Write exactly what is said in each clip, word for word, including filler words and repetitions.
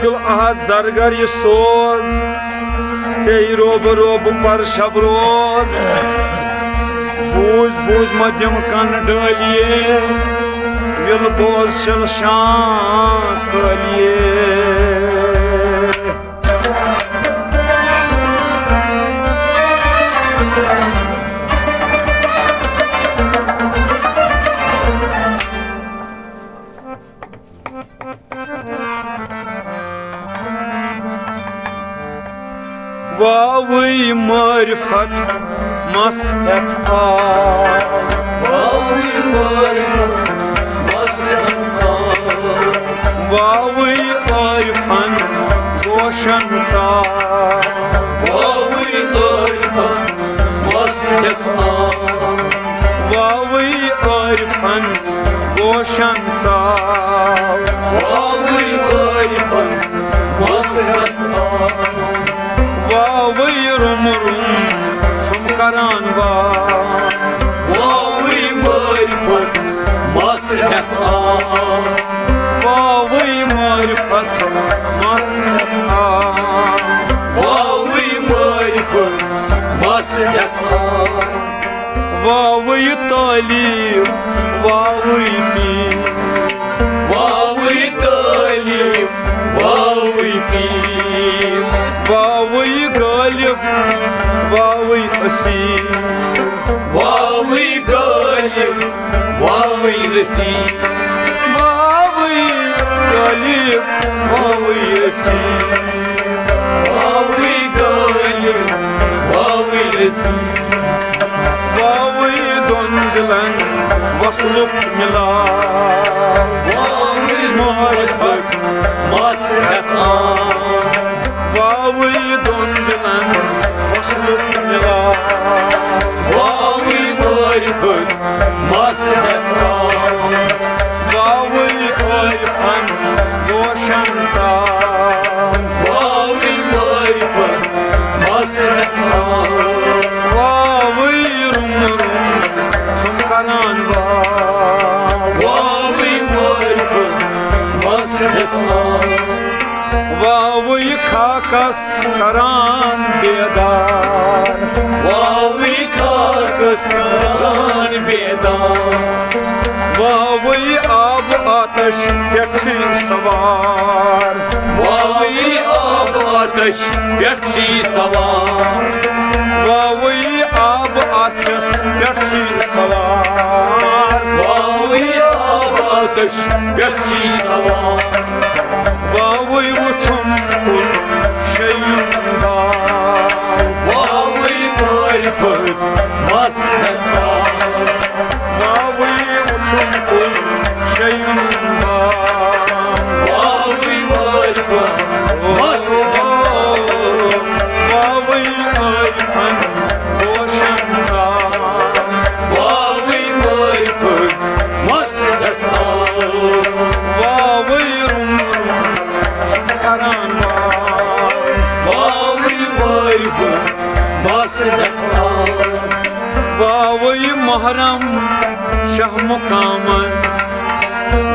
عبدالاحد زرگر یہِ سوز، ژے روب روب پر شب روز۔ بوز بوز مدم کن ڈالیے، وِل بوز شل شان کالیے۔ واوٕے معرفت مس ہٮ۪تھ آو۔ واوٕے معرفت مس ہٮ۪تھ آو۔ واوٕے عارفن گوشن ژاو۔ واوٕے عارفن مس ہٮ۪تھ آو۔ واوٕے عارفن گوشن ژاو۔ واوٕے عارفن مس ہٮ۪تھ آو۔ واوٕے روٚم روٚم چھُم کران واو۔ واوٕے معرفت مس ہٮ۪تھ آو۔ واوٕے معرفت مس ہٮ۪تھ آو۔ واوٕے معرفت مس ہٮ۪تھ آو۔ واوٕے تعلیٖم، واوٕے پیٖر۔ واوٕے تعلیٖم، واوٕے پیٖر۔ واوٕے غالب، واوٕے اسیٖر۔ واوٕے غالب، واوٕے اسیٖر۔ واوٕے غالب، واوٕے اسیٖر۔ واوٕے غالب، واوٕے اسیٖر۔ واوٕے دۄن دِلن وصلُک مِلاپ۔ واوٕے محبت مس ہٮ۪تھ آو۔ واوٕے دۄن دِلن وصلُک مِلاپ۔ واوٕے محبت مس ہٮ۪تھ آو۔ واوٕے عارفن گوشن ژاو۔ واوٕے معرفت مس ہٮ۪تھ آو۔ واوٕے روٚم روٚم چھُم کران واو۔ واوٕے معرفت مس ہٮ۪تھ آو۔ واوٕے خاکس کران بیدار۔ واوٕے خاکس کران بیدار۔ واوٕے آب آتش پٮ۪ٹھ چھُے سوار۔ واوٕے آب آتش پٮ۪ٹھ چھُے سوار۔ واوٕے آب آتشس پٮ۪ٹھ چھُے سوار۔ واوٕے آب آتش پٮ۪ٹھ چھُے سوار۔ واوٕے وُچھُم کُن شیٚیُن دار۔ واوٕے معرفت مس ہٮ۪تھ آو۔ واوٕے وُچھُم کُن شیٚیُن دار۔ واوٕے معرفت مس ہٮ۪تھ آو۔ واوٕے عارفن گوشن ژاو۔ واوٕے معرفت مس ہٮ۪تھ آو۔ واوٕے روٚم روٚم چھُم کران واو۔ واوٕے معرفت مس ہٮ۪تھ آو۔ واوٕے محرم شاہ مقامن۔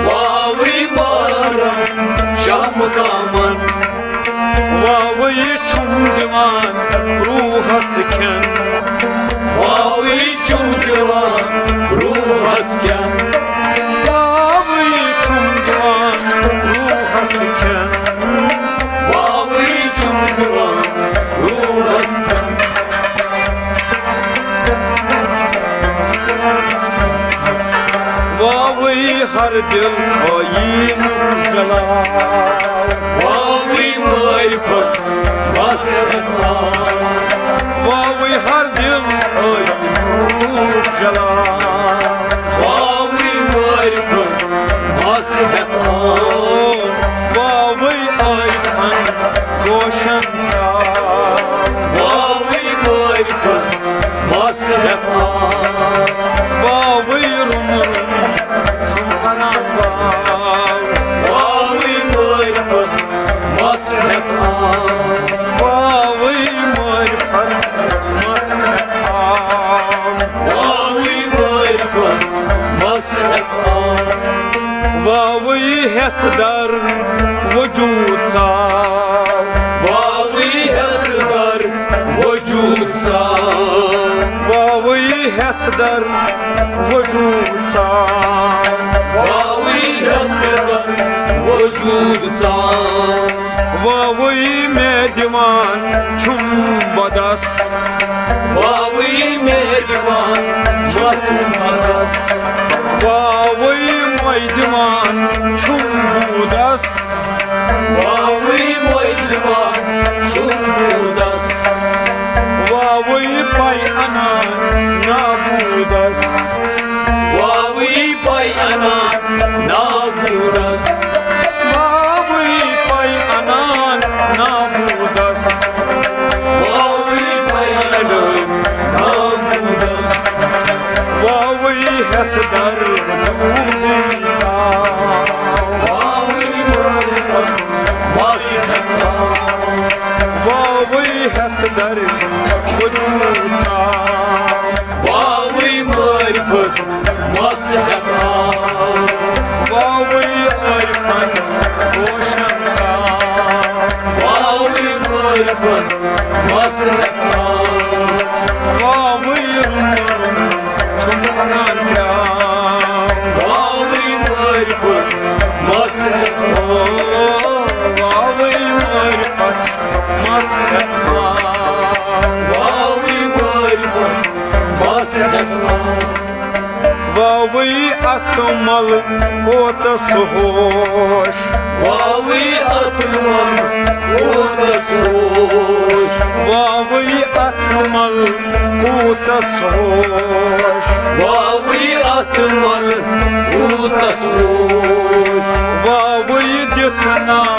واوٕے محرم شاہ مقامن۔ واوٕے چھُم دِوان روحس کھٮ۪ن۔ واوٕے چھُم دِوان روحس کھٮ۪ن۔ واوٕے چھُم دِوان روحس کھٮ۪ن۔ واوٕے چھُم دِوان روحس کھٮ۪ن۔ واوٕے ہر دِل ٲییٖن جلاو۔ واوٕے معرفت مس ہٮ۪تھ آو۔ واوٕے ہر دِل ٲییٖن جلاو۔ واوٕے معرفت مس ہٮ۪تھ آو۔ واوٕے عارفن گوشن ژاو۔ واوٕے معرفت مس ہٮ۪تھ آو۔ واوٕے روٚم روٚم چھُم کران واو۔ واوٕے معرفت مس ہٮ۪تھ آو۔ واوٕے معرفت مس ہٮ۪تھ آو۔ واوٕے معرفت مس ہٮ۪تھ آو۔ واوٕے ہٮ۪تھ در وجوٗد ژاو۔ ہٮ۪تھ در وجوٗد ژاو۔ واوٕے ہٮ۪تھ در وجوٗد ژاو۔ واوٕے مےٚ دِوان چھُم بدس۔ واوٕے مےٚ دِوان چھُم بدس۔ واوٕے مےٚ دِوان چھُم بودس۔ واوٕے مٔلۍ دِوان چھُم بودس۔ واوٕے پَے اَنان نابودس۔ واوٕے پَے اَنان نابودس۔ واوٕے پَے اَنان نابودس۔ واوٕے پَے اَنان نابودس۔ واوٕے ہٮ۪تھ در واوٕے ہٮ۪تھ در وجوٗد ژاو۔ واوٕے معرفت مس ہٮ۪تھ آو۔ واوٕے عٲرفن روشن ژاو۔ واوٕے معرفت مس ہٮ۪تھ آو۔ واوٕے رُمر چھُم اَنان پیٛاو۔ واوٕے معرفت مس ہٮ۪تھ آو۔ واوٕے معرفت مس ہٮ۪تھ آو۔ واوٕے معرفت مس ہٮ۪تھ آو۔ واوٕے اَتھ مَل کوتَس ہوش۔ واوٕے اَتھ مَل کوتَس ہوش۔ واوٕے اَتھ مَل کوتَس ہوش۔ واوٕے اَتھ مَل کوتَس ہوش۔ واوٕے دِتھ نا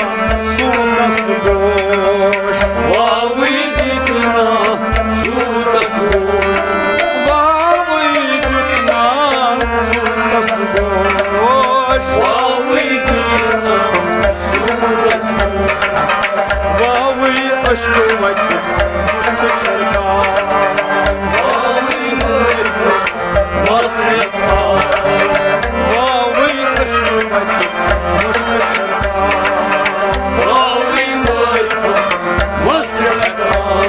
سوٗنٛتَس گوش۔ واوٕے دِتھ نا سوٗنٛتَس گوش۔ واوٕے دِتھ نا سوٗنٛتَس گوش۔ واوٕے دِتھ نا سوٗنٛتَس گوش۔ واوٕے اشکو وتہِ مُشکِل سرکار۔ واوٕے مٲرۍ بس ہٮ۪تھ آو۔ واوٕے اشکو وتہِ مُشکِل سرکار۔ واوٕے مٲرۍ بس ہٮ۪تھ آو۔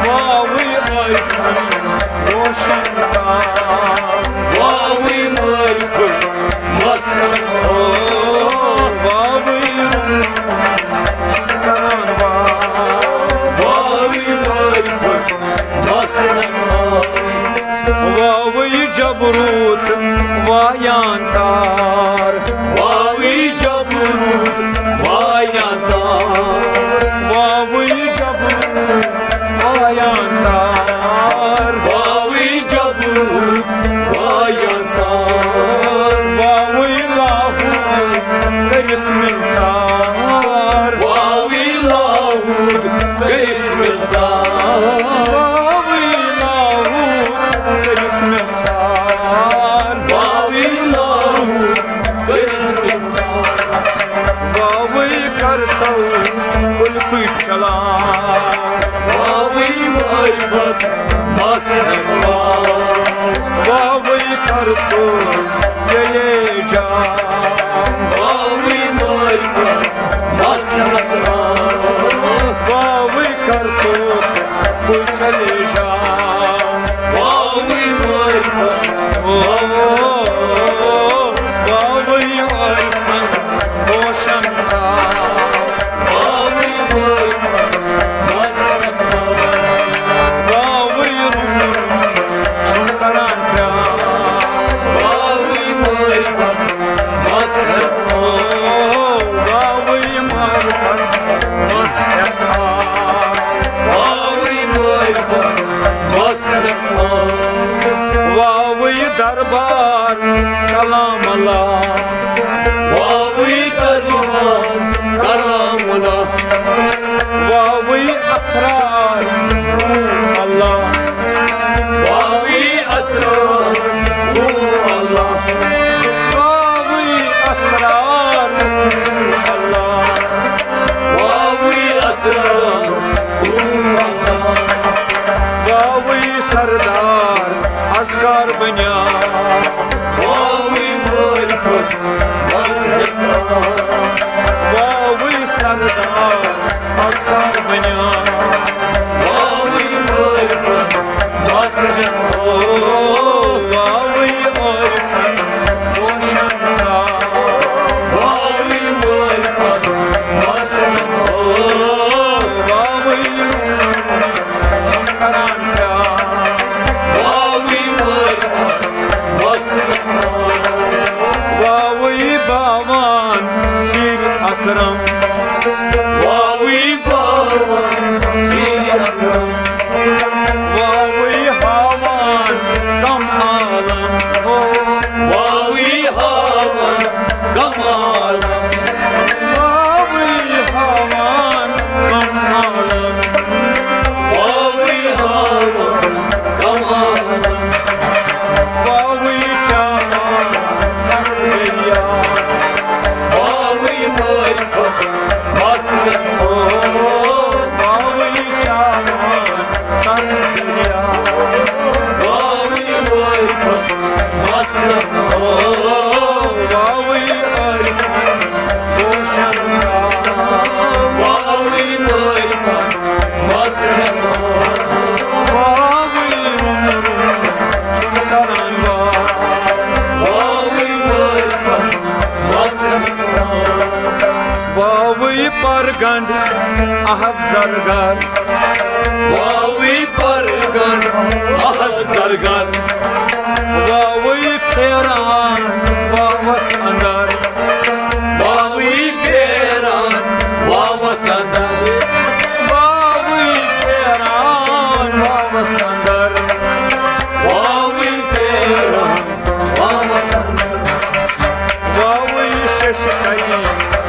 واوٕے آیہِ روشن ژاو۔ واوٕے مٲرۍ بس ہٮ۪تھ آو۔ واوٕے کران واو۔ واوٕے مٲرۍ بس ہٮ۪تھ آو۔ واوٕے جبروت وایان تار۔ واوٕے جبروت وایان تار۔ واوٕے جبروت وایان تار۔ واوٕے جبروت وایان تار۔ واوٕے لاہور کٔرِتھ مےٚ ژار۔ واوٕے لاہور کٔرِتھ مےٚ ژار۔ واوٕے لاہور کٔرِتھ مےٚ ژار۔ واوٕے لاہور کٔرِتھ مےٚ ژار۔ واوٕے کرتو کُلکُے چلان۔ واوٕے معرفت مس ہٮ۪تھ آو۔ واوٕے کرتو ییٚلے جان۔ واوٕے معرفت مس ہٮ۪تھ آو۔ واوٕے کرتو کُلچلے جان۔ واوٕے معرفت او، واوٕے عٲرفن روشن ژاو۔ واوٕے مٲرۍ بس ہٮ۪تھ آو۔ واوٕے روٗد چھُم کران پیار۔ واوٕے مٲرۍ بس ہٮ۪تھ آو۔ واوٕے مٲرۍ بس ہٮ۪تھ آو۔ واوٕے مٲرۍ بس ہٮ۪تھ آو۔ واوٕے دربار کلام اللہ۔ واوٕے دربار کلام اللہ۔ واوٕے اسرار روح اللہ۔ واوٕے اسرار روح اللہ۔ واوٕے اسرار روح اللہ۔ واوٕے اسرار روح اللہ۔ واوٕے سردار اذکار بنیاد۔ واوٕے معرفت مظہر۔ واوٕے سردار اذکار بنیاد۔ واوٕے معرفت مظہر۔ واوٕے عٲرفَن گوشَن ژاو۔ واوٕے عٲرفَن وَسَن۔ واوٕے رُنہٕ رُنہٕ چھُم کران واو۔ واوٕے عٲرفَن وَسَن۔ واوٕے پرگنٛڈ احد زرگر۔ واوٕے پرگنٛڈ احد زرگر۔ واوٕے پھیران واوس اندر۔ واوٕے پھیران واوس اندر۔ واوٕے پھیران واوس اندر۔ واوٕے پھیران واوٕے شش کلی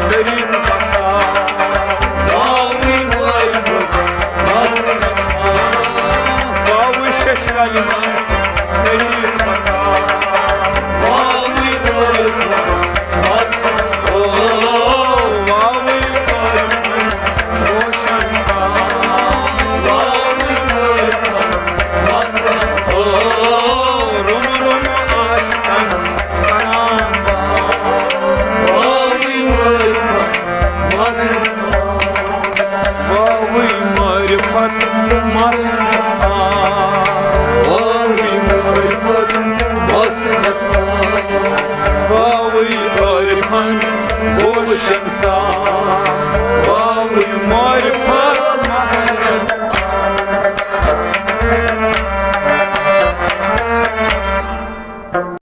طریق بسا۔ واوٕے مٲلۍ بسا۔ واوٕے شش کلی منٛز طریق بسا۔ واوٕے مٲلۍ بسا۔ واوٕے مٲلۍ روشن سان۔ واوٕے مٲلۍ بسا۔ روٚم روٚم عاشقن کران واوٕے معرفت مس۔ واوٕے معرفت مس۔ واوٕے معرفت مس۔ واوٕے عارفن گوشن سان۔